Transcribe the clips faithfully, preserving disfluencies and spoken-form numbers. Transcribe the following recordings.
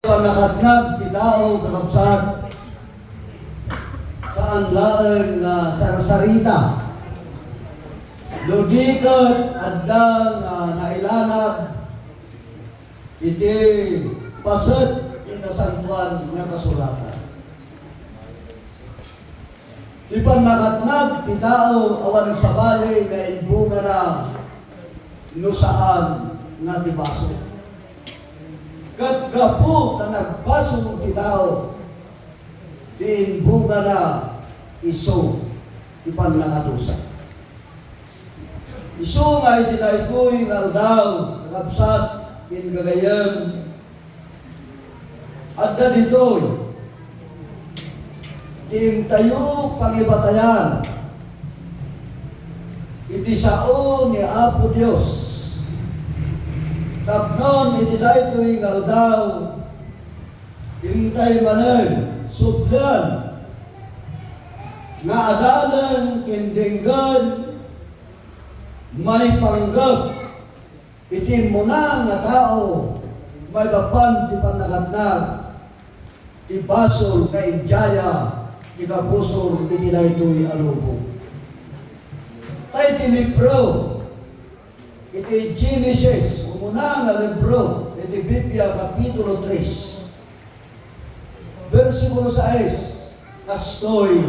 Pannakatnag ti tao, kakabsat, saan laeng nga sarsarita. No di ket adda nga nailanad iti paset ti Nasantoan nga Kasuratan. Ti pannakatnag ti tao awan sabali nga imbungana no saan nga ti basol. Ket gapu ta nagbasol ti tao, ti imbungana isu ti pannakadusa. Isu nga iti daytoy nga aldaw, kakabsat ken gagayyem, adda ditoy ti intayo pangibatayan iti sao ni Apo Dios. Tapnon iti daytoy nga aldaw, intay manen sublian nga adalen ken denggen maipanggep iti immuna nga tao maipapan ti pannakatnag ti basol nga idiaya ti kabusor iti daytoy a lubong. Ta iti libro iti Genesis, umuna nga libro iti Biblia, Kapitulo tres, bersikulo sais, kastoy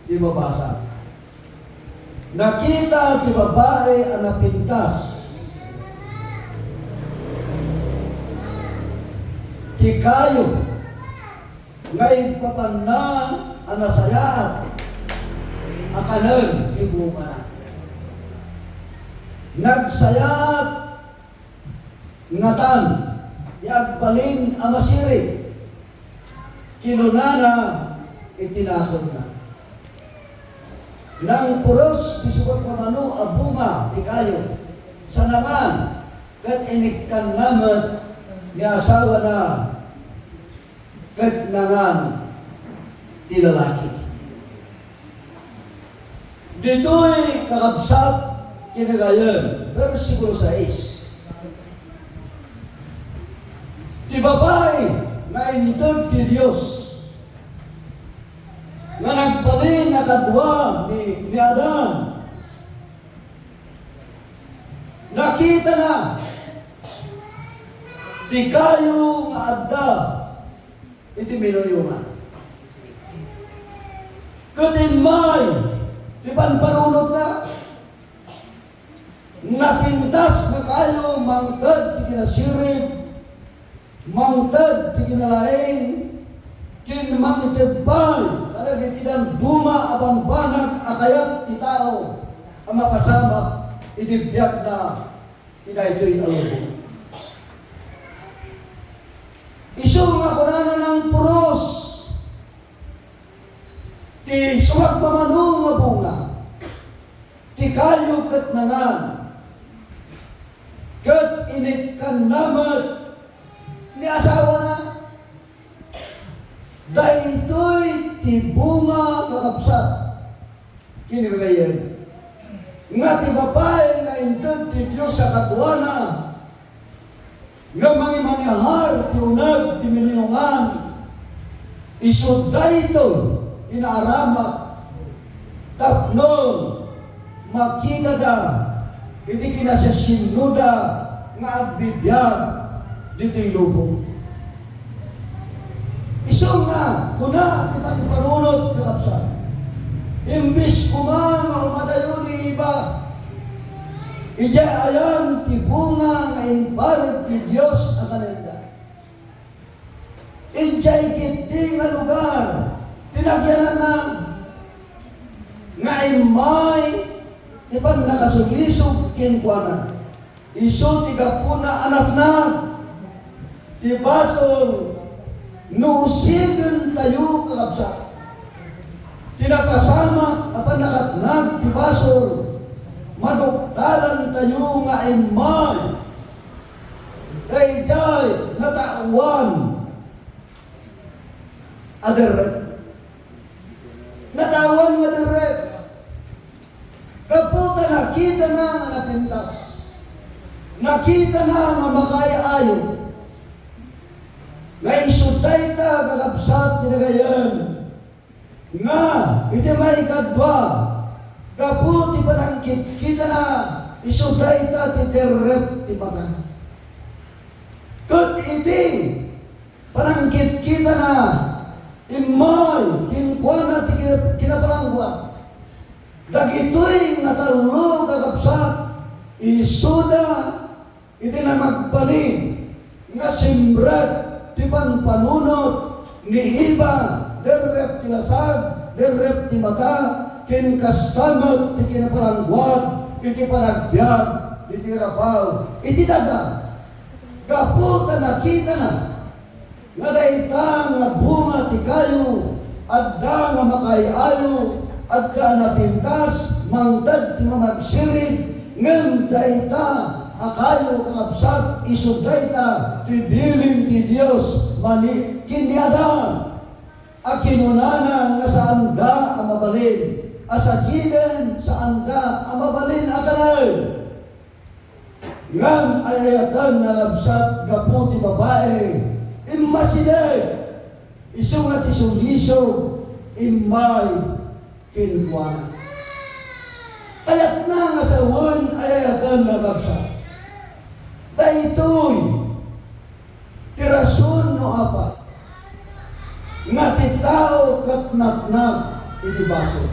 ti mabasa. Nakita ti babai a napintas ti kayo nga ipapanna a nasayaat a kanen ti bungana. Nagsayaat ngatan ti agbalin a masirib, kinunana iti nakemna. Nangpuros ti sumagmamano a bunga ti kayo, sa nangan, ket inikkanna met ni asawana, ket nangan ti lalaki. Ditoy, kakabsat, kinagayan, bersikulo sais. Ti babai nga inted ti Dios, nga nagbalin a kadua ni, ni Adan, nakitana ti kayo nga adda iti minuyongan. Ket immay ti panpanunotna, napintas nga kayo mangted ti kinasirib, mangted ti kinalaing, ken mangted pay kadagiti danduma a bambanag a kayat ti tao a mapasamak iti biagna iti daytoy a lubong. Isu nga kunana, nangpuros ti sumagmamano nga bunga, ti kayo ket nangan, ket inikkanna met ni asawana. Daytoy ti bunga, kakabsat, kinagayan, nga ti babai nga inted ti Dios a kaduana, nga mangimanihar ti uneg ti minuyongan, isu daytoy ti naaramak tapno makitada iti kinasiasinoda nga agbibiag ditoy lubong. Isu nga kuna ti panpanunot, kakabsat, imbes koma nga umadayo ni Eva idiay ayan ti bunga nga imparit ti Dios a kanenda, idiay ketdi nga lugar ti nagyananna nga immay ti pannakasulisog kenkuana. Isu ti gapuna a napnag ti basol no usigentayo, kakabsat. Ti napasamak a pannakatnag ti basol, maduktalantayo nga immay daydiay nataoan a derrep. Nataoan nga derrep. Gapu ta nakitana nga napintas. Nakitana nga makay-ayo. Nga isu Dayta, kakabsat, ti nagayan nga iti maikadua, gapu ti panangkitkitana, isu dayta ti derrep ti mata. Ket iti panangkitkitana, immay kenkuana ti kinapalangguad. Dagitoy nga tallo, kakabsat, isuda iti nangagbalin nga simrek ti panpanunot ni Eva, derrep ti lasag, derrep ti mata, ken kasta met ti kinapalangguad iti panagbiag iti rabaw iti daga. Gapu ta nakitana nga dayta nga bunga ti kayo, adda nga makaay-ayo, adda a napintas, mangted ti mamagsirid, ngem dayta a kayo, kakabsat, isu dayta ti bilin ti Dios mani ken ni Adan a kinunana nga saanda a mabalin a sagiden, saanda a mabalin a kanen. Ngem ay-ayatenna, kakabsat, gapu ti babai, immasideg, isu nga ti sulisog immay kenkuana. Kayatna nga sawen, ay-ayatenna, kakabsat. Daytoy ti rason no apay nga ti tao ket natnag iti basol.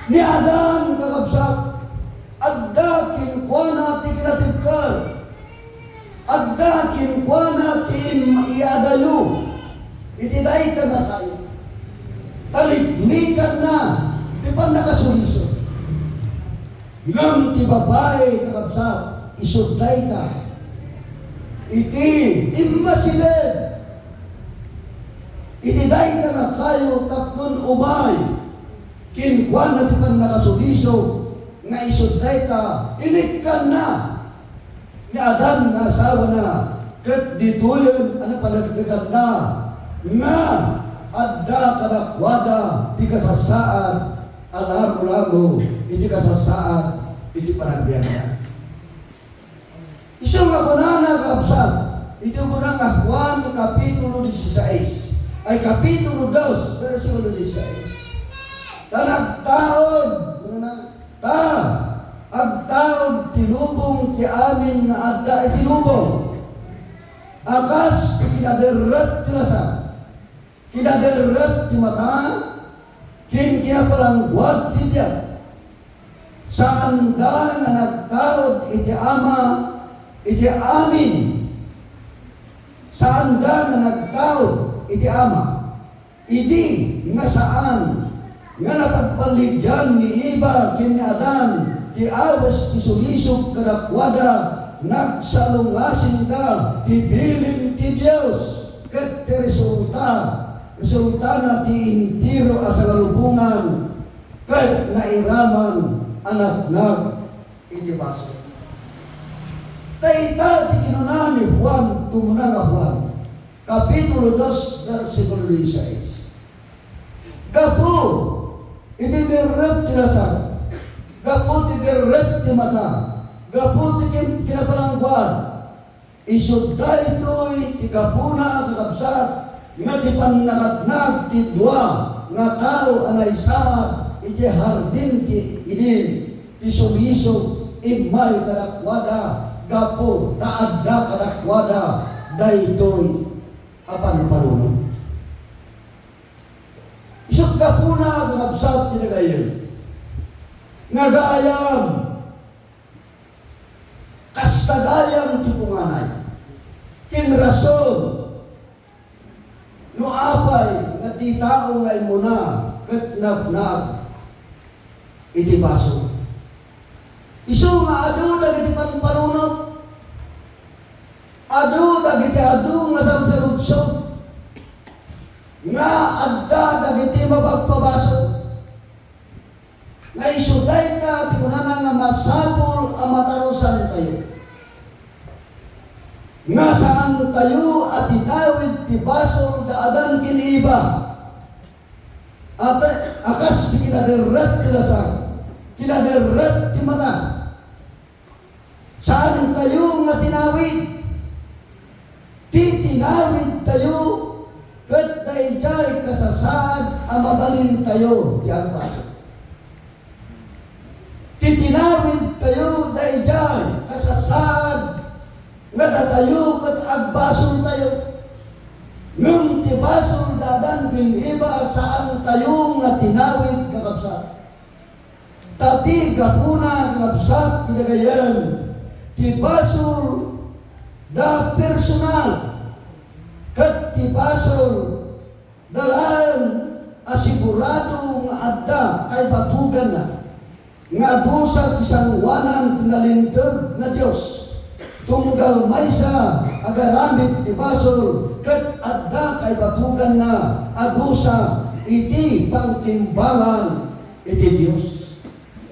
Ni Adan, kakabsat, adda kenkuana ti kinatibker. Adda kenkuana ti im-, iadayo iti dayta nga kayo. Taliklikanna ti pannakasulisog. Ngem ti babai, kakabsat, isu dayta iti immasideg iti dayta nga kayo tapno umay kenkuana ti pannakasulisog nga isu dayta inikkanna ni Adan nga asawana, ket ditoyen a napaneknekanna nga adda kadakuada ti kasasaad a lamolamo iti kasasaad iti panagbiagna. Isu nga kunana, kakabsat, iti umuna nga Juan Kapitulo dieciséis, ay, Kapitulo dos, bersikulo dieciséis. Ta nagtaud, kunana, ta agtaud ti lubong ti amin nga adda iti lubong, a kas ti kinaderrep ti lasag, kinaderrep ti mata, ken kinapalangguad ti biag. Saanda nga nagtaud iti Ama, iti amin. Saanda nga nagtaud iti Ama. Idi nga saan nga napagballigian ni Eva ken ni Adan ti awes ti sulisog kadakuada, nagsalungasingda ti bilin ti Dios, ket ti resulta, resultana ti entero a sangalubongan ket nairaman a natnag iti basol. Dayta ti kinuna ni Juan, ti umuna nga Juan, Kapitulo dos, bersikulo dieciséis. Gapu iti derrep ti lasag, gapu ti derrep ti mata, gapu ti kin-, kinapalangguad, isu daytoy ti gapuna, kakabsat, nga ti pannakatnag ti dua nga tao a naisaad iti hardin ti Eden, ti sulisog immay kadakuada gapu ta adda kadakuada daytoy a panpanunot. Isut' gapuna, kakabsat, ti nagayyem. Nagayam. Kasta gayam ti punganay. Ken rason no apay nga ti tao nga immuna ket natnag iti basol. Isu nga adu dagiti panpanunot, adu dagiti adu nga sarsarudsod, nga adda dagiti mapagpabasol. Nga isu dayta ti kunana nga masapul a matarusantayo. Nga saantayo a tinawid ti basol da Adan ken Eva. A ta-, a kas ti kinaderrep ti lasag, kinaderrep ti mata. Saantayo nga tinawid. Ti tinawidtayo kasasaad a mabalintayo ti agbasol. Ti tinawidtayo daydiay kasasaad nga datayo ket agbasoltayo. Ngem ti basol da Adan ken Eva, saantayo nga tinawid, kakabsat. Ta ti gapuna, kakabsat, ti dagayen, ti basol da personal, ket ti basol da laeng a sigurado nga adda kaibatuganna nga dusa ti sangoanan ti nalinteg nga Dios. Tunggal maysa agaramid ti basol ket adda kaibatuganna a dusa iti pangtimbangan iti Dios.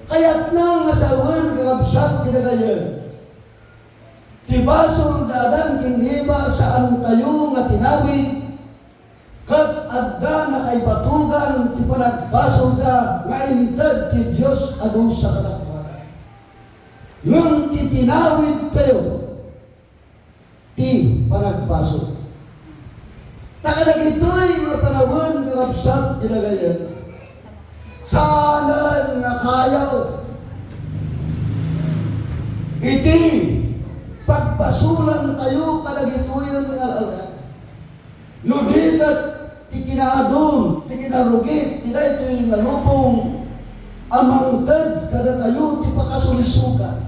Kayatna nga sawen, kakabsat, ti dagayen. Ti basol da Adan ken Eva, saantayo nga tinawid, ket adda nakaibatugan ti panagbasolda nga inted ti Dios a dusa kadakuada. Ngem ti tinawidtayo ti panagbasol. Ta kadagitoy nga panawen, kakabsat, ti dagayen, saanen nga kayaw iti pagbasolantayo kadagitoyen nga al-aldaw. No di ket ti kinaadum, ti kinarugit ti daytoy nga lubong a mangted kadatayo ti pakasulisogan.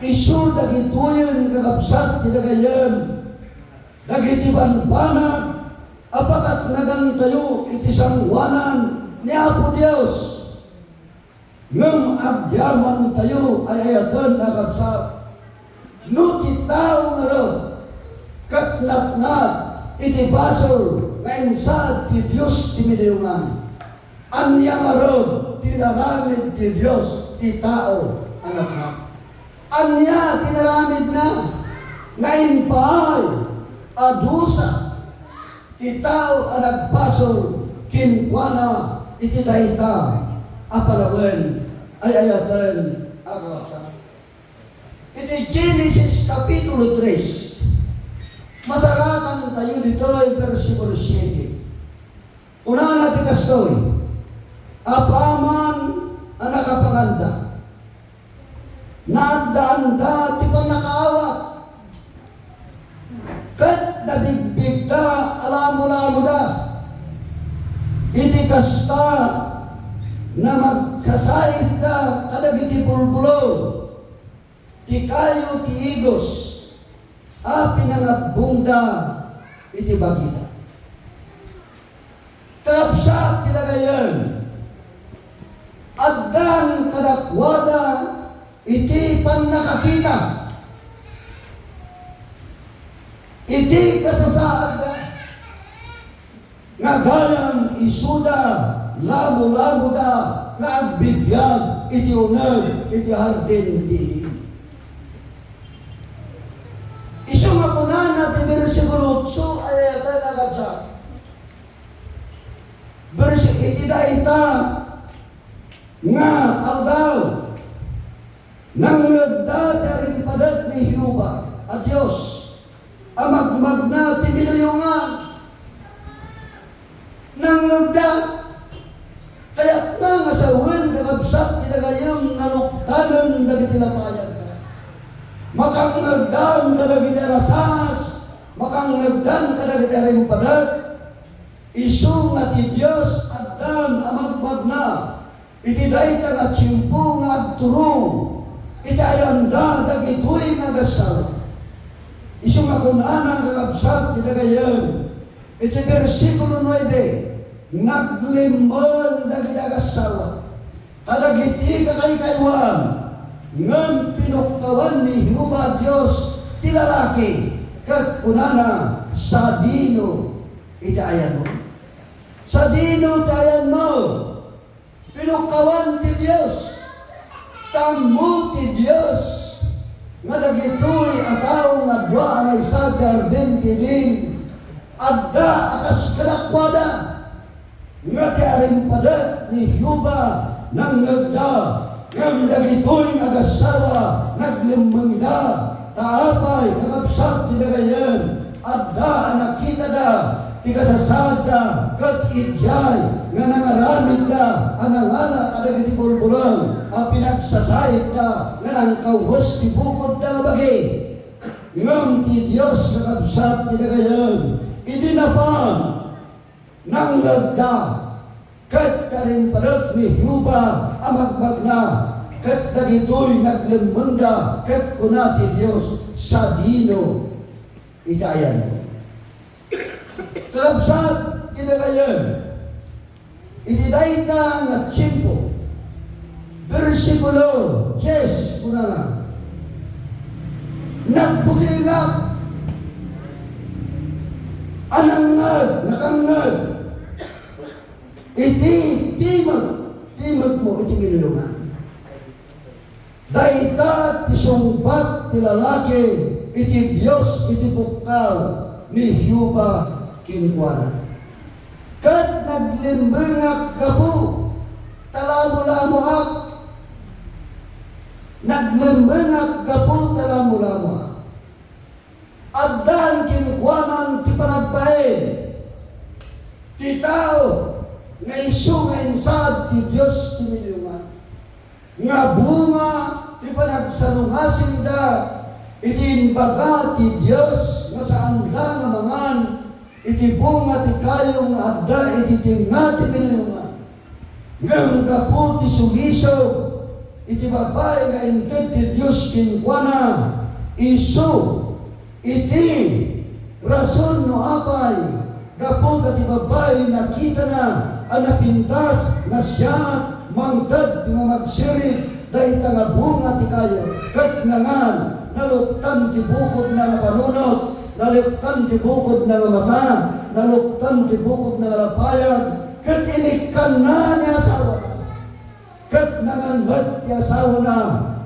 Isu dagitoyen, kakabsat, ti dagayen dagiti bambanag a pakatnagantayo iti sangoanan ni Apo Dios. Ngem agyamantayo ay-ayaten, kakabsat, no ti tao ngarud ket natnag iti basol nga insaad ti Dios ti minayungan. Ania ngarud ti inaramid ti Dios ti tao a natnag? Ania ti inaramidna? Nga impaay a dusa ti tao a nagbasol kenkuana iti dayta a panawen, ay-ayaten a kakabsat. Iti Genesis Kapitulo tres, masarakantayo ditoy, bersikulo siete. Kunana ti kastoy, apaman a nakapanganda, naaddaanda ti pannakaawat, ket nabigbigda a lamolamoda. Iti kasta, namagsasaitda kadagiti bulbulong ti kayo ti igos a pinangabbongda iti bagida. Kakabsat ti dagayen, addan kadakuada iti pannakakita, iti kasasaadda, nga gayam isuda, lamolamoda nga agbibiag iti uneg iti hardin ti Eden. Isu nga kunana ti bersikulo otso, ay-ayaten a kabsat. Bersi-, iti dayta nga aldaw, nangngegda ti arimpadek ni Jehovah a Dios a magmagna ti minuyongan. Nangngegda. Kayatna nga sawen, kakabsat, ti dagayem nga luktanen dagiti lapayagda. Makangngegdan kadagiti arasas, makangngegdan kadagiti arimpadek. Isu nga ti Dios addan a magmagna iti dayta nga tiempo nga agturong iti ayanda dagitoy nga agassawa. Isu nga kunana, kakabsat, ti dagayem iti bersikulo nuebe, naglimmen dagiti agassawa kadagiti kakaykaywan, ngem pinukkawan ni Jehovah Dios ti lalaki, ket kunana, "Sadino iti ayanmo? Sadino ti ayanmo?" Pinukkawan ti Dios. Ta ammo ti Dios nga dagitoy a tao nga dua a naisad ti hardin ti Eden, adda a kas kadakuada. Nga ti arimpadek ni Jehovah nangngegda, ngem dagitoy nga agassawa naglemmengda. Ta apay, kakabsat ti dagayem, adda a nakitada ti kasasaadda ket idiay nga nangaramidda a nangala kadagiti bulbulong a pinagsasaitda nga nangkawes ti bukodda nga bagi. Ngem ti Dios, kakabsat ti dagayan, idi napan, nangngegda, ket karimpadek ni Jehovah a magbagna, ket dagitoy naglemmengda, ket kuna ti Dios, "Sadino iti ayanmo?" Kakabsat ti dagayan, iti dayta nga tiempo, bersikulo dies, kunana, "Nagbutengak a nangngeg, nakangngeg iti timeg, timegmo iti minuyongan." Dayta ti sungbat ti lalaki iti Dios iti pukkaw ni Jehovah kenkuana. Ket naglemmengak gapu ta lamolamoak. Naglemmengak gapu ta lamolamoak. Addan kenkuanan ti panagbain ti tao nga isu nga insaad ti Dios ti minuyongan, nga bunga ti panagsalungasingda iti imbaga ti Dios nga saanda nga mangan iti bunga ti kayo nga adda iti tengnga ti minuyongan. Ngem gapu ti sulisog iti babai nga inted ti Dios kenkuana, isu iti rason no apay, gapu ta ti babai nakitana a napintas, nasiat, mangted ti mamagsirit dayta nga bunga ti kayo, ket nangan, naluktan ti bukodna nga panunot, naluktan ti bukodna nga mata, naluktan ti bukodna nga lapayag, ket inikkanna ni asawana. Ket nangan met ti asawana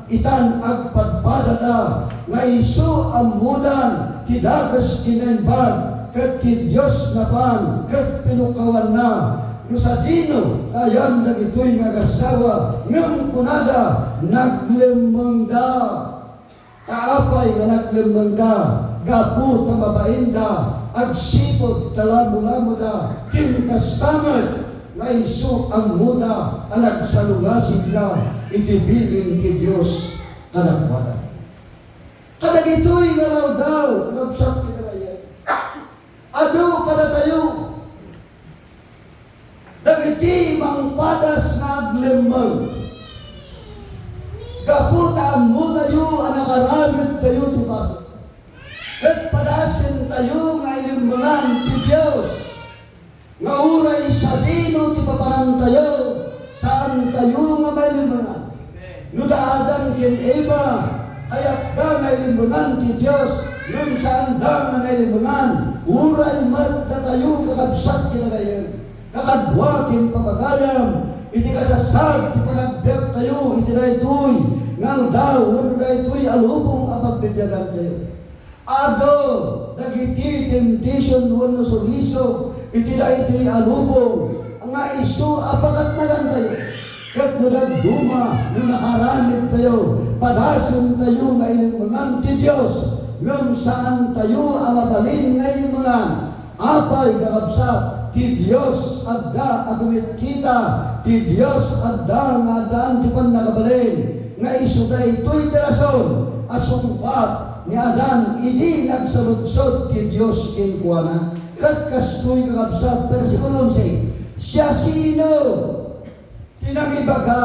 itan agpadpadada nga isu ammodan ti dakes ti naimbag, ket ti Dios napan ket pinukkawanna. No sadino ta ayan dagitoy nga agassawa, ngem kunada, naglemmengda. Ta apay nga naglemmengda gapu ta mabainda agsipud ta lamolamoda, ken kasta met nga isu ammoda a nagsalungasingda iti bilin ti Dios kadakuada. Kadagitoy nga aldaw, kakabsat ti dagayan, adu kadatayo dagiti mangpadas nga aglemmeng. Gapu ta ammotayo a nakaramidtayo ti basol, ket padasentayo nga ilemmengan ti Dios, nga uray sadino ti papanantayo, saantayo nga mailemmengan. No da Adan ken Eva, kayatda nga ilemmengan ti Dios, ngem saanda nga nailemmengan. Uray met datayo, kakabsat ti dagayan, kakadua ken papagayam, iti kasasaad ti panagbiagtayo iti daytoy nga aldaw wenno daytoy a lubong a pagbibiagantayo. Adu dagiti temptation wenno sulisog iti daytoy a lubong nga isu a pakatnagantayo. Ket no dadduma, no nakaramidtayo, padasentayo nga ilemmengan ti Dios, ngem saantayo a mabalin nga ilemmengan. Apay, kakabsat, ti Dios adda a kumitkita, ti Dios adda nga addaan ti pannakabalin, nga isu daytoy ti rason a sungbat ni Adan idi nagsaludsod ti Dios kenkuana. Ket kastoy, kakabsat, bersikulo onse, "Siasino ti nangibaga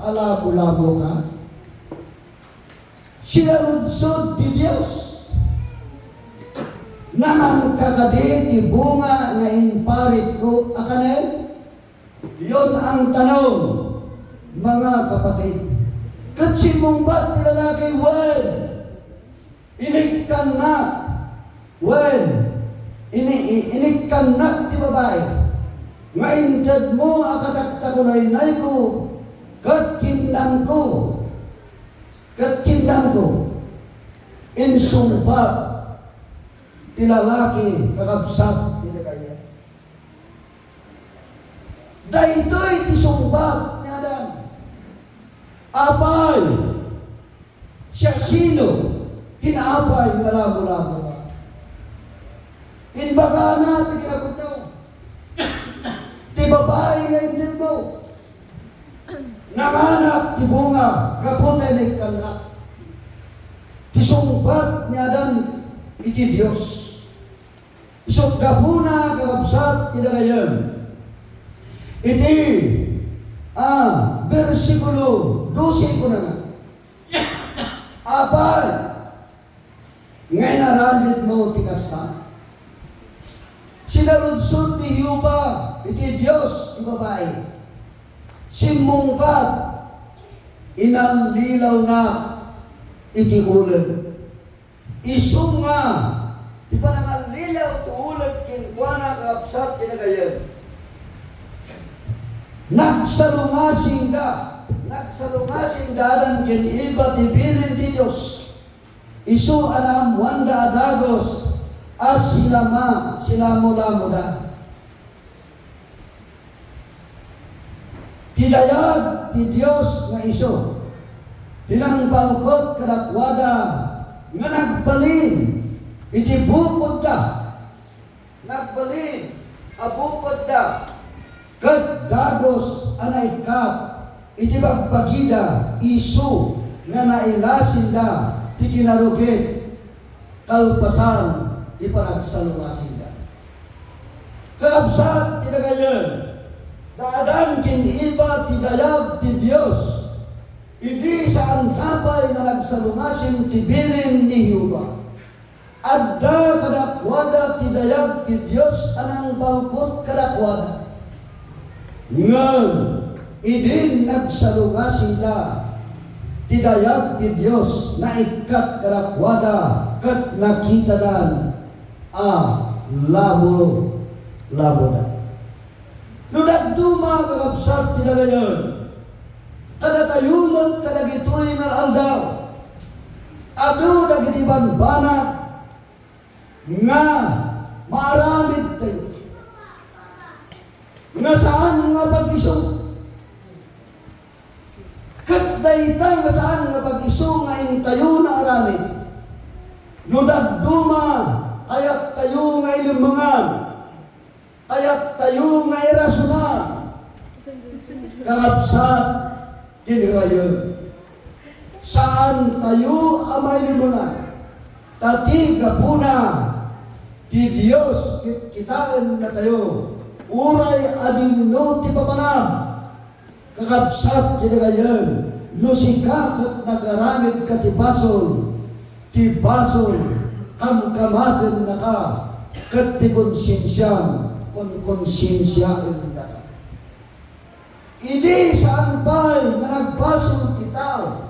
a lamolamoka?" Sinaludsod ti Dios, "Nanganka kadi ti bunga nga imparitko a kanen?" Yon ang tanong, mga kapatid. Ket simmungbat ti lalaki, "Wen, inikkannak, wen, ini-, inikkannak ti babai nga intedmo a kataktakunaynayko ket kinnanko." Ket kinnanko, insungbat ti lalaki, kakabsat ti dagayan. Daytoy ti sungbat ni Adan. Apay, siasino ti naapay nga lamolamoka? Imbagana ti kinapudno. Ti babai nga intedmo, nanganak ti bunga gapu ta naikkannak. Ti sungbat ni Adan iti Dios. Isut' gapuna, kakabsat, ti dagayan. Iti, ah, bersikulo dose kunana, Apay, nga inaramidmo ti kasta? Sinaludsod ni Jehovah iti Dios ti babai. Simmungbat, inallilawnak iti uleg. Isu nga ti panangallilaw ti uleg kenkuana, kakabsat, ti dagayan. Nagsalungasingda, nagsalungasingda Adan ken Eva ti bilin ti Dios. Isu a naammoanda a dagus a silama-, silamolamoda. Ti dayag ti Dios nga isu ti nangbalkut kadakuada nga nagbalin iti bukodda. Nagbalin a bukodda ket dagus a naikkat iti bagbagida, isu nga nailasinda ti kinarugit kalpasan ti panagsalungasingda. Kakabsat ti dagayan, da Adan ken Eva ti dayag ti Dios idi saanda pay nga nagsalungasing ti bilin ni Jehovah. Adda kadakuada ti dayag ti Dios a nangbalkut kadakuada. Ngem idin nagsalungasingda, ti dayag ti Dios naikkat kadakuada ket nakitadan a lamo-lamoda. No dadduma, kakabsat, ti dagayan, kadatayo met kadagitoy nga aldaw, adu dagiti banbanag nga maaramidtayo nga saan nga pag-isu. Ket dayta nga saan nga pag-isu nga intayo naaramid, no dadduma, kayattayo nga ilemmengan. Kayattayo nga irasonan, kakabsat, ken dagayan. Saantayo a mailemengan, ta ti gapuna, ti Dios ket kitaennatayo, uray adinno ti papanam. Kakabsat ken dagayan, no sika ket nagaramidka ti basol, ti basol, kamkamatennaka, ket ti konsensiam, konkonsensiaennaka. Idi saan pay nga nagbasol ti tao,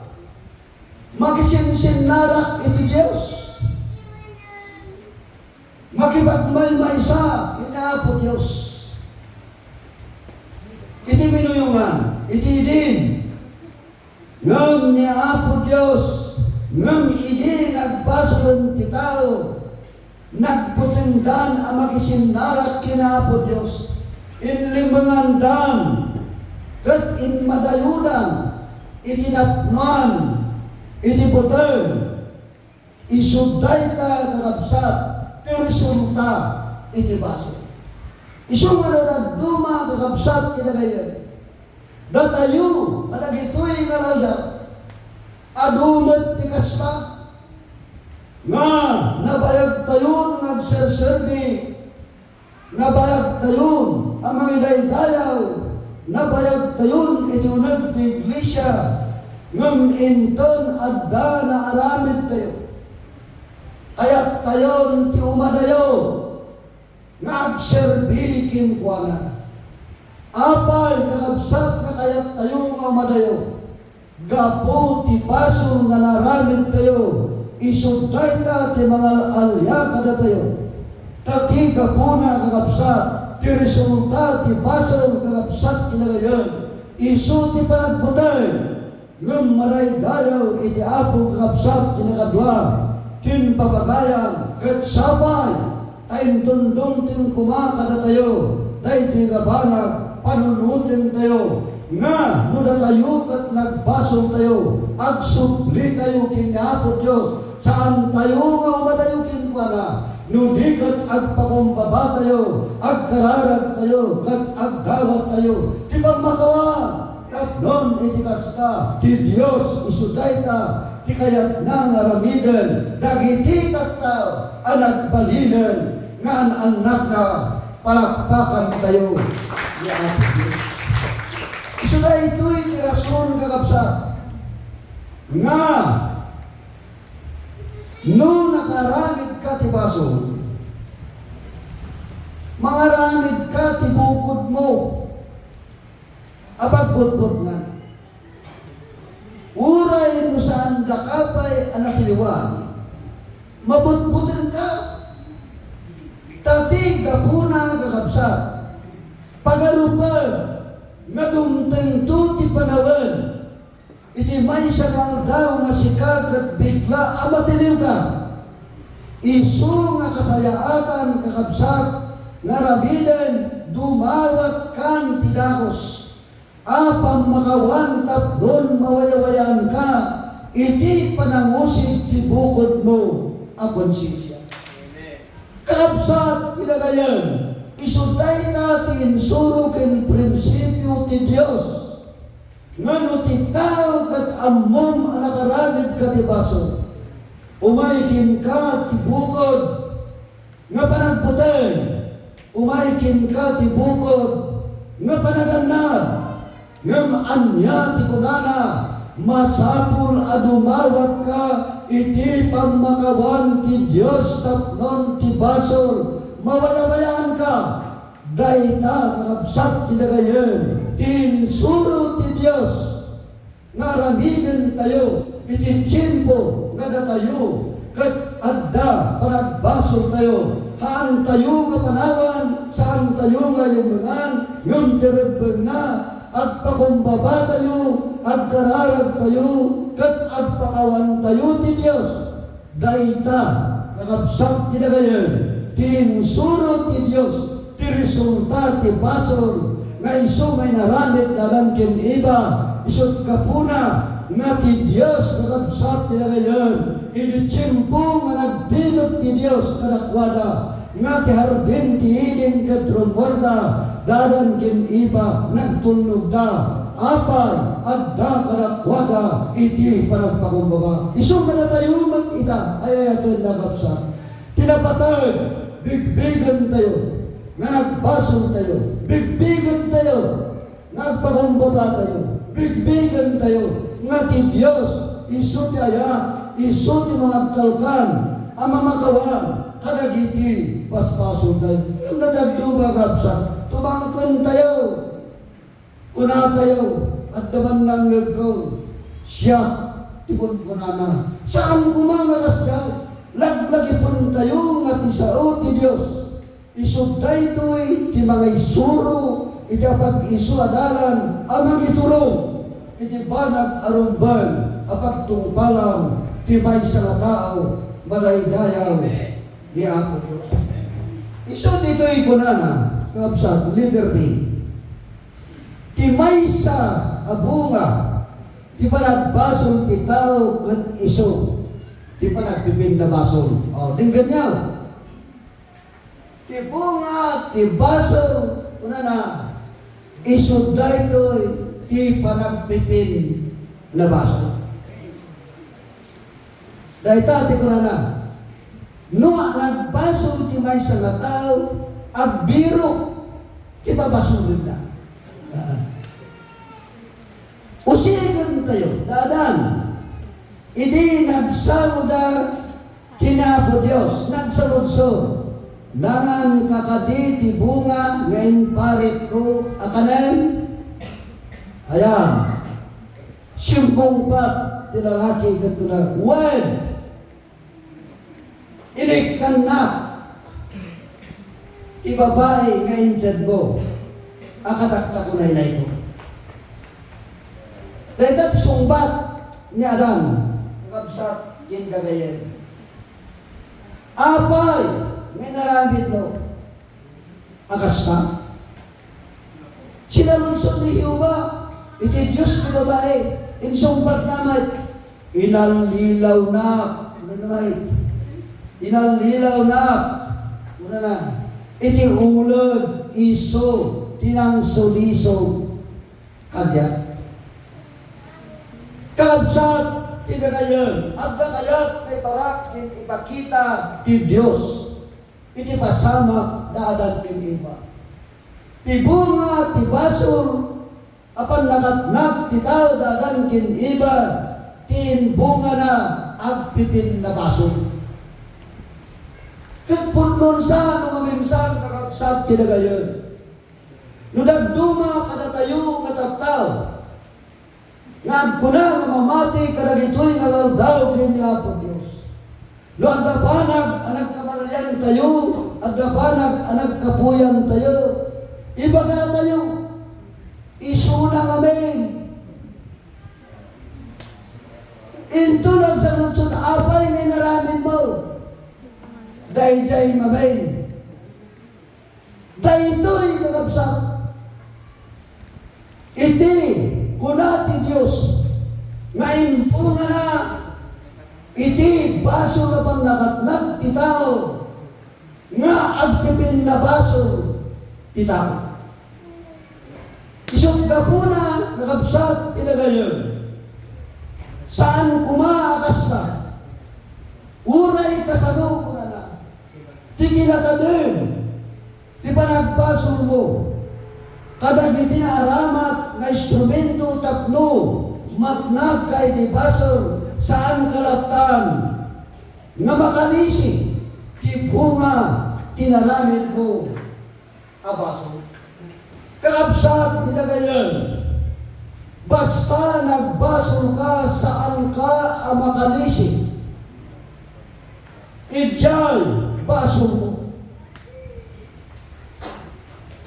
makisinsinnarak iti Dios. Makipagmaymaysa ken ni Apo Dios. Iti binuyongan, iti idin. Ngem ni Apo Dios, ngem idi nagbasolen ti tao, nagbutingdan a makisinnarak ken ni Apo Dios. Inlemengandan ket inmadayodan iti napnoan, iti buteng. Isu dayta, kakabsat, ti resulta iti basol. Isu nga no dadduma, kakabsat, ti dagayan. Datayo kadagitoy nga aldaw, adu met ti kasta nga nabayagtayon nga agserserbi. Nabayagtayon a mangidaydayaw, nabayagtayon iti uneg ti iglesia, ngem inton adda naaramidtayo, kayattayon ti umadayo nga agserbi kenkuana. Apay, kakabsat, nga kayattayo nga umadayo? Gapu ti basol nga naaramidtayo, isu dayta ti mangal-alia kadatayo. Ta ti gapuna, kakabsat, ti resulta ti basol, kakabsat, kinagayan, isu ti panagbuteng. Ngem madaydayaw iti Apo, kakabsat, kinakadua, ken papagayam, ket sapay, ta intundongten koma kadatayo daytoy nga banag panunotentayo, nga no datayo ket nagbasoltayo, agsublitayo ken ni Apo Dios, saantayo nga umadayo kenkuana, No di ket agpakumbabatayo, agkararagtayo, ket agdawattayo ti pammakawan, tapnon iti kasta, ti Dios isu dayta ti kayatna nga aramiden dagiti tattao a nagbalinen nga an-annakna. Palakpakantayo ni Apo Dios. Isu daytoy ti rason, kakabsat, nga no nakaaramidka ti basol, mangaramidka ti bukodmo a pagbutbutngan. Uray no saandaka pay a natiliwan, mabutbotenka. Ta ti gapuna, kakabsat, pagarupen nga dumtengto ti panawen iti maysa nga aldaw nga sika ket bigla a matiliwka. Isu nga kasayaatan, kakabsat, nga aramiden dumawatkan ti dagus a pammakawan tapnon mawayawayaanka iti panangusig ti bukodmo a konsensia. Kakabsat, idagayen, isu dayta ti insuro ken prinsipio ti Dios, nga no ti tao ket ammom a nakaramidka ti basol, umay kenka ti bukod nga panagbuteng, umay kenka ti bukod nga panagannad. Ngem ania ti kunana? Masapul a dumawatka iti pammakawan ti Dios tapnon ti basol, mawayawayaanka. Dayta, kakabsat, ti dagayen ti insuro ti Dios nga aramidentayo iti tiempo nga datayo ket adda panagbasoltayo. Haantayo nga panawan, saantayo nga ilimmengan, ngem ti rebbengna, agpakumbabatayo, agkararagtayo, ket agpakawantayo ti Dios. Dayta, kakabsat, ti dagayen ti insuro ti Dios, ti resulta ti basol nga isu nga inaramid ni Adan ken Eva. Isut' gapuna nga ti Dios, kakabsat, ti dagayen, idi tiempo nga nagtimek ti Dios kadakuada, nga ti hardin ti Eden ket rummuarda, da Adan ken Eva, nagtunnogda. Apay, adda kadakuada iti panagpakumbaba. Isu kadatayo met ita, ay-ayaten, kakabsat. Ti napateg, bigbigentayo nga nagbasoltayo. Bigbigentayo nga agpakumbabatayo. Bigbigentayo nga ti Dios isu ti ayat, isu ti mangagtalkan a mamakawan kadagiti basbasoltayo. Ngem no dadduma, kabsat, tumangkentayo. Kunatayo, adda man nangngegko, siak ti kunkunana. Saan koma nga kasdiay. Laglagipentayo nga ti sao ti Dios. Isu daytoy ti mangisuro iti apag-isu a dalan a mangiturong iti banag a rumbeng a pagtungpalan ti maysa nga tao madaydayaw ni Apo Dios. Isu ditoy kunana, kabsat, letter B, ti maysa a bunga ti panagbasol ti tao ket isu ti panagpipinnabasol. O, denggenyo. Ti bunga ti basol, kunana, isu daytoy ti panagpipinnabasol. Dayta ti kunana, no nagbasol ti maysa nga tao, agbirok ti babasolenna. Usigentayo, da Adan, idi nagsaoda ken Apo Dios, nagsaludsod, "Nangan ka kadi ti bunga nga imparikko a kanen?" Ayan, simbungpat ti lalaki ket kuna, "Wen, inikkannak ti babai nga intedmo a kadakta ko naynayko." Dayta ti sungbat ni Adan, kakabsat ken gagayyem. Apay nga inaramidmo a kasta? Sinaludsod ni Jehovah iti Dios ti babai, insungbatna met, "Inallilawnak." Ano naman? Inallilawnak, kunana, iti uled isu ti nangsulisog kaniak. Kakabsat ti dagayen, adda kayat nga iparak ken ipakita ti Dios iti pasamak da Adan ken Eva. Ti bunga ti basol a pannakatnag ti tao da Adan ken Eva, ti imbungana agpipinnabasol. Ket pudno sa no maminsan, kakabsat ti dagayen, no dadduma kadatayo nga tattao nga agkuna nga mamati kadagitoy nga aldaw ken ni Apo Dios. No adda banag a nagkamaliantayo, adda banag a nagkapuyantayo, ibagatayo, isuna ngamin. Inton agsaludsod, apay nga inaramidmo? Daydiay ngamin. Daytoy, kakabsat, iti kuna ti Dios nga imbungana iti basol a pannakatnag ti tao nga agpipinnabasol ti tao. Isut' gapuna, kakabsat, ti dagayen, saan koma a kasta. Uray kasano, kunana, ti kinatadem ti panagbasolmo kadagiti naaramat nga instrumento tapno matnagka iti basol, saanka lattan nga makalisi ti bunga ti naramidmo a basol. Kakabsat ti dagayen, basta nagbasolka, saanka a makalisi. Idiay basolmo.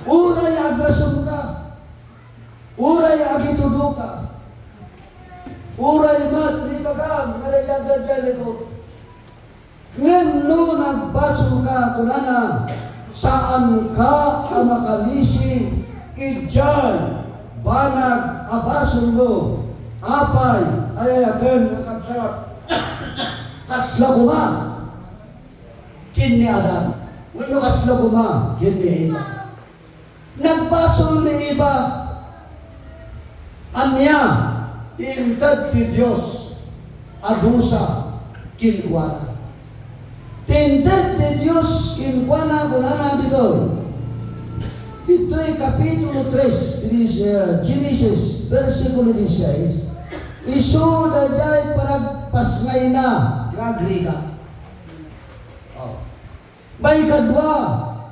Uray agrasonka, uray agitudoka, uray met ibagam nga daydi adda diay likod. Ngem no nagbasolka, kunana, saanka a makalisi idiay banag a basolmo. Apay a yayaten, kakabsat? Kasla koma ken ni Adan wenno kasla koma ken ni Eva. Nagbasol ni Eva. Ania ti inted ti Dios a dusa kenkuana? Ti inted ti Dios kenkuana, kunana ditoy, ditoy kapitulo tres, Genesis, eh, Genesis, bersikulo diseis, isu daydiay panagpasngayna nga agrigat. Oh. Maikadua,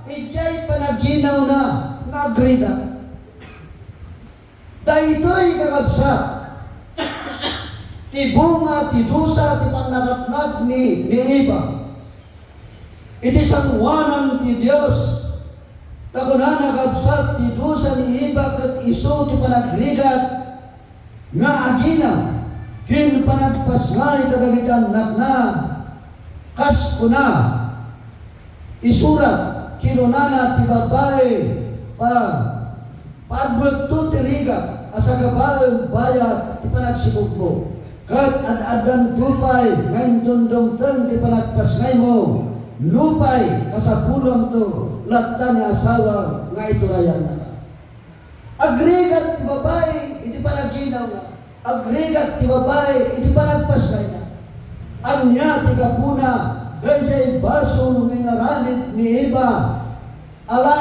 idiay panaginawna nga agrigat. Daytoy, kakabsat, ti bunga ti dusa ti pannakatnag ni, ni Eva. Iti sangoanan ti Dios, ta kunana, kakabsat, ti dusa ni Eva ket isu ti panagrigat nga aginaw ken panagpasngay kadagiti annakna, kas kuna, isurat, kinunana ti babai, pa, paagbekto ti rigat a sagabaen bayat ti panagsikogmo, ket ad-addanto pay nga inton dumteng ti panagpasngaymo, nupay kasapulonto latta ni asawam nga iturayannaka. Agrigat ti babai iti panaginawna. Agrigat ti babai iti panagpasngayna. Ania ti gapuna? Daydiay basol nga inaramid ni Eva. Ala,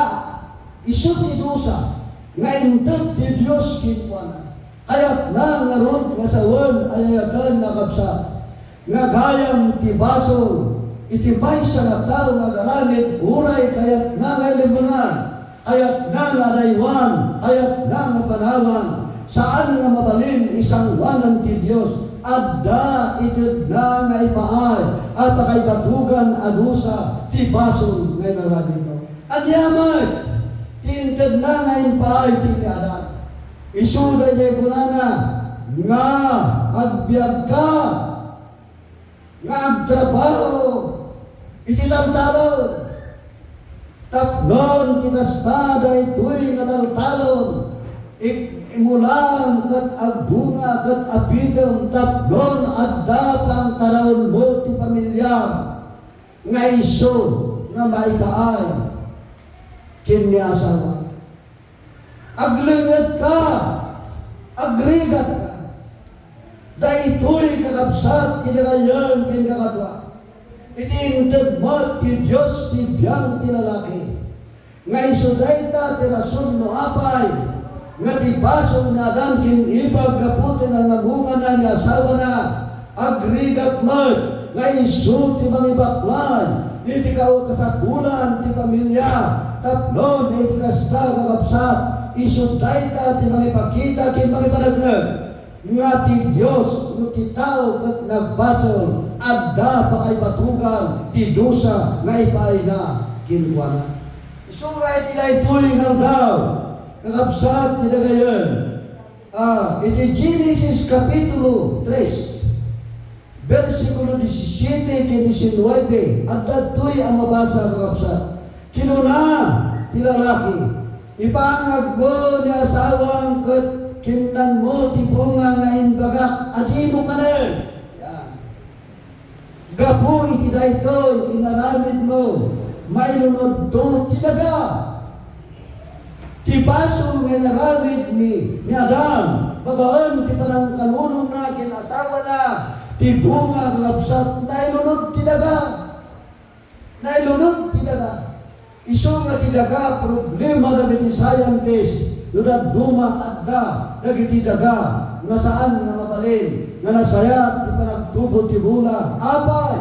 isu ti dusa nga inted ti Dios kenkuana. Kayatna ngarud nga sawen a yayaten, kakabsat, nga gayam ti basol iti maysa nga tao nga agaramid, uray kayatna nga ilemengan, kayatna nga adaywan, kayatna nga panawan, saan nga mabalin isangoanan ti Dios. Adda itedna nga ipaay a pakaibatugan a dusa ti basol nga inaramidmo. Ania met ti intedna nga impaay ken ni Adan? Isu daydiay kunana nga agbiagka, nga agtrabaho iti taltalon. Tapnon ti kasta, daytoy nga taltalon, i-, imulaam ket agbunga ket apidem tapnon adda pangtaraonmo ti pamiliam. nga isu nga maipaay ken ni asawa. Aglengetka, agrigatka. Daytoy, kakabsat, ti dagayen ken kakadua. Iti inted met ti Dios ti biang ti lalaki. Nga isu dayta ti rason no apay nga ti basol ni Adan ken Eva gapu ti nanamongana ni asawana, agrigat met nga isu ti mangibaklay iti ka-, kasapulan ti pamilia. Tapno iti kasta, kakabsat, isu dayta ti mangipakita ken mangipaneknek nga ti Dios no ti tao ket nagbasol, adda pakaibatugan ti dusa nga ipaayna kenkuana. Isu nga iti daytoy nga aldaw, kakabsat ti dagayen, ah, iti Genesis Kapitulo tres, bersikulo disisiete ken disinnuebe, adda daytoy a mabasa, kakabsat. Kinuna ti lalaki, "Ipangagmo ni asawam ket kinnanmo ti bunga nga imbagak a dimo kanen." Yan. Gapu iti daytoy inaramidmo, mailunodto ti daga. Ti basol nga inaramid ni, ni Adan, babaen ti panangkanunongna ken asawana, ti bunga, kakabsat, nailunod ti daga. Nailunod ti daga. Isu nga ti daga, problema dagiti scientist, no dadduma adda dagiti daga nga saan nga mabalin, nga nasayat ti panagtubo ti bola. Apay,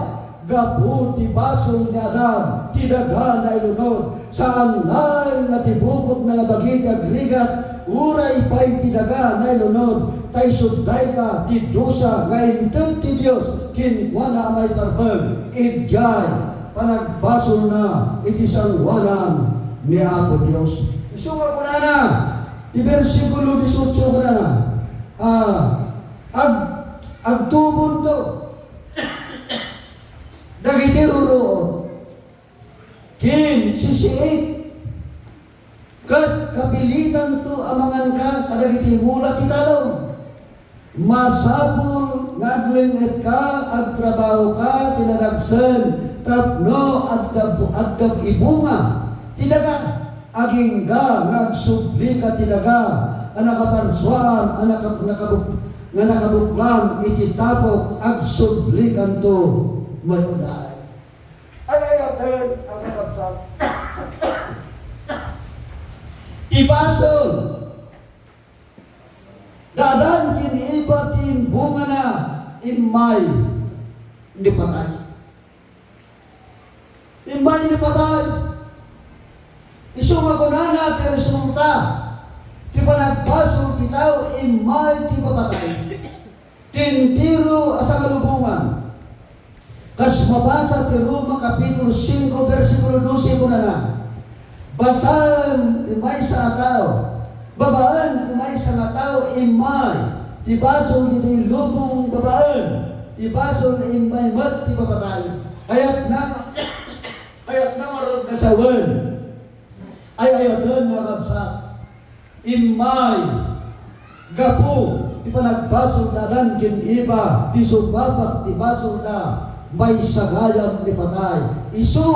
gapu ti basol ni Adan, ti daga nailunod. Saan laeng nga ti bukodna nga bagi ti agrigat, uray pay ti daga nailunod, ta isu dayta ti dusa nga inted ti Dios kenkuana a maiparben. Idiay panagbasolna iti sangoanan ni Apo Dios. Isu nga kunana, ti bersikulo dieciocho kunana, ah, ag-, agtubonto dagiti ruruot ken sisiit, ket kapilitanto a manganka kadagiti mula ti talong. Masapul nga aglengetka, agtrabahoka ti nadagsen tapno adda, adda ibunga ti daga. Agingga nga agsublika ti daga a nakaparsuaan a nakab-, nakabuk-, nga nakabuklan iti tapok, agsublikanto met laeng. Ay-ayaten a kakabsat. Ti basol da Adan ken Eva ti imbungana, immay ni patay. Immay ni patay. Isu nga kunana ti resulta ti panagbasol ti tao, immay ti papatay. Ti entero a sangalubongan. Kas mabasa ti Roma Kapitulo singko, bersikulo dose, kunana, "Basaen ti maysa a tao, babaen ti maysa nga tao, immay ti basol ditoy lubong babaen ti basol, immay met ti papatay." Ayatna, ayatna ngarud nga sawen. Ay-ayaten nga kabsat. Immay, gapu ti panagbasol da Adan ken Eva, ti supapak ti basolda, maysa gayam ni patay. Isu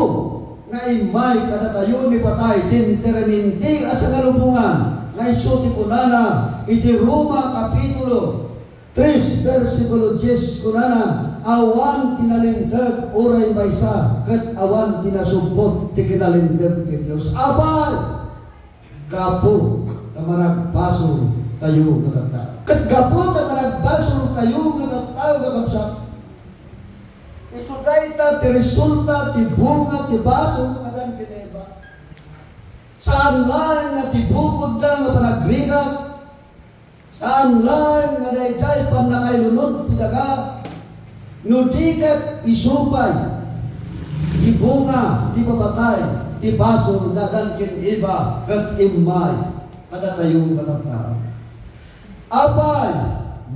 nga immay kadatayo ni patay, ti entero a sangalubongan, nga isu ti kunana iti Roma Kapitulo tres, bersikulo dies, kunana, "Awan ti nalinteg uray maysa, ket awan ti nasubbot ti kinalinteg ti Dios." Apay, gapu ta managbasol tayo nga tattao. Ket gapu ta managbasol tayo nga tattao, kakabsat, isu dayta ti resulta ti bunga ti basol da Adan ken Eva. Saan laeng nga ti bukodda nga panagrigat, saan laeng nga daydiay pannakailunod ti daga, no di ket isu pay ti bunga ti papatay ti basol da Adan ken Eva ket immay kadatayo nga tattao. Apay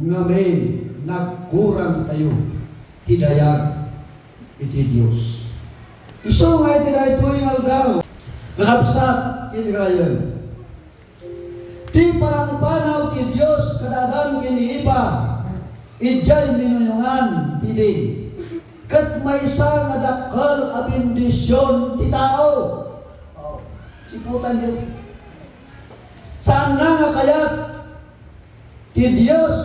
ngamin nagkurangtayo ti dayag iti Dios? Isu nga iti daytoy nga aldaw, kakabsat ken gayam, ti panangpanaw ti Dios kada Adan ken ni Eva, idiay minuyongan ti Eden. Ket maysa nga dakkel a bendision ti tao. Oh, siputanyo. Saanna nga kayat ti Dios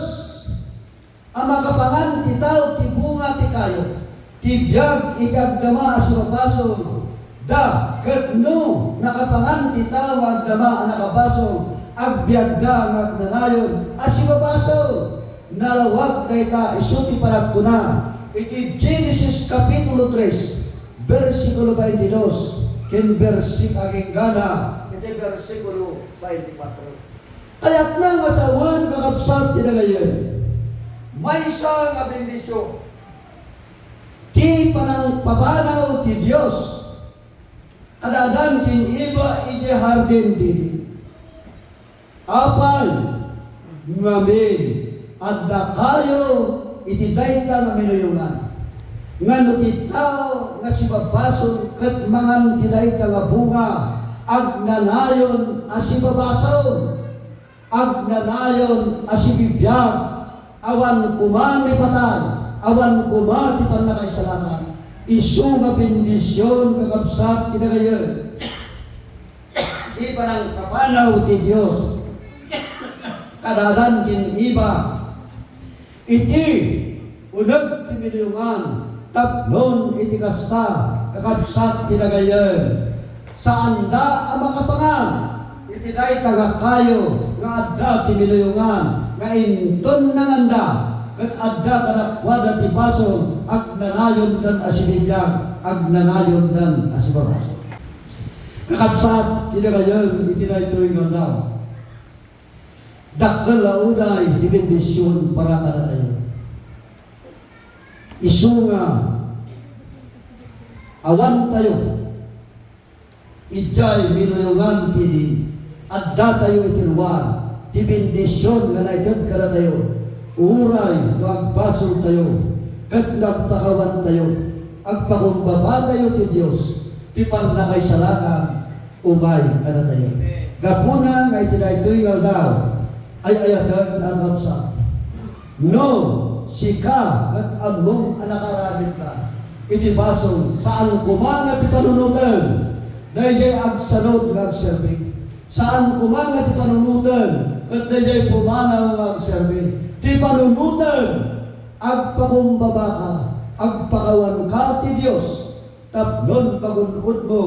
a makapangan ti tao ti bunga ti kayo, ti biag iti agdama a sibabasol da, ket no nakapangan ti tao nga agdama a nakabasol, agbiagda nga agnanayon a sibabasol. Nalawag dayta isu ti panagkuna iti Genesis Kapitulo tres, bersikulo twenty-two, ken bersik-, agingga iti bersikulo twenty-four. Kayatna nga sawen, kakabsat, ti dagayen. Maysa nga bendision ti panangpapanaw ti Dios kada Adan ken Eva idiay hardin ti Eden. Apay, ngamin, addakayo iti dayta nga minuyongan. Nga no ti tao nga sibabasol ket mangan ti dayta nga bunga, agnanayon a sibabasol, agnanayon a sibibiag, awan koma ni patay, awan koma ti pannakaisalakan. Isu nga bendision, kakabsat, ti dagayen. Ti panangpapanaw ti Dios kada Adan ken Eva. Iti uneg ti minuyongan tapno iti kasta, kakabsat, ti dagayen, saanda a makapangan iti dayta nga kayo nga adda ti minuyongan nga inton nanganda ket adda kadakuada ti basol, agnanayondan a sibibiag, agnanayondan a sibabasol. Kakabsat, ti dagayen iti daytoy nga aldaw. Dakkel a unay ti bendision para kadatayo. Isu nga awan tayo idiay minuyongan ti Eden, adda tayo iti ruar ti bendision nga naited kadatayo. Uray no agbasol tayo, ket no agpakawan tayo, agpakumbaba tayo ti Dios, ti pannakaisalakan umay kadatayo. Gapuna nga iti daytoy nga aldaw, ay-ayaten a kabsat. No sika ket ammom a nakaaramidka iti basol, saan koma nga ti panunoten daydiay agsanud nga agserbi. Saan koma nga ti panunoten ket daydiay pumanaw nga agserbi. Ti panunoten, agpakumbabaka, agpakawanka ti Dios, tapnon magun-odmo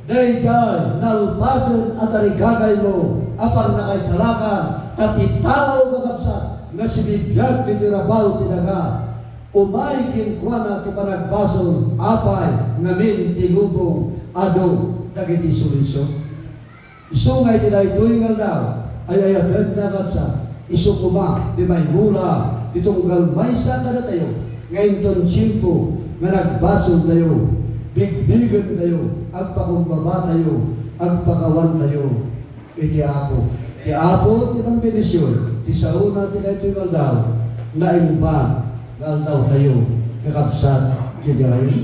daydiay nalpasen a tarigagaymo a pannakaisalakan, ta ti tao, kakabsat, nga sibibiag ditoy rabaw ti daga, umay kenkuana ti panagbasol, apay ngamin ti lubong adu dagiti sulisog. Isu nga iti daytoy nga aldaw, ay-ayatenna, kabsat, isu koma ti maimula ti tunggal maysa kadatayo nga inton tiempo nga nagbasoltayo, bigbigentayo, agpakumbabatayo, agpakawantayo iti Apo. Ti Apo ti mangbendision ti saona ti daytoy nga aldaw, naimbag nga aldawtayo, kakabsat, iti ayan.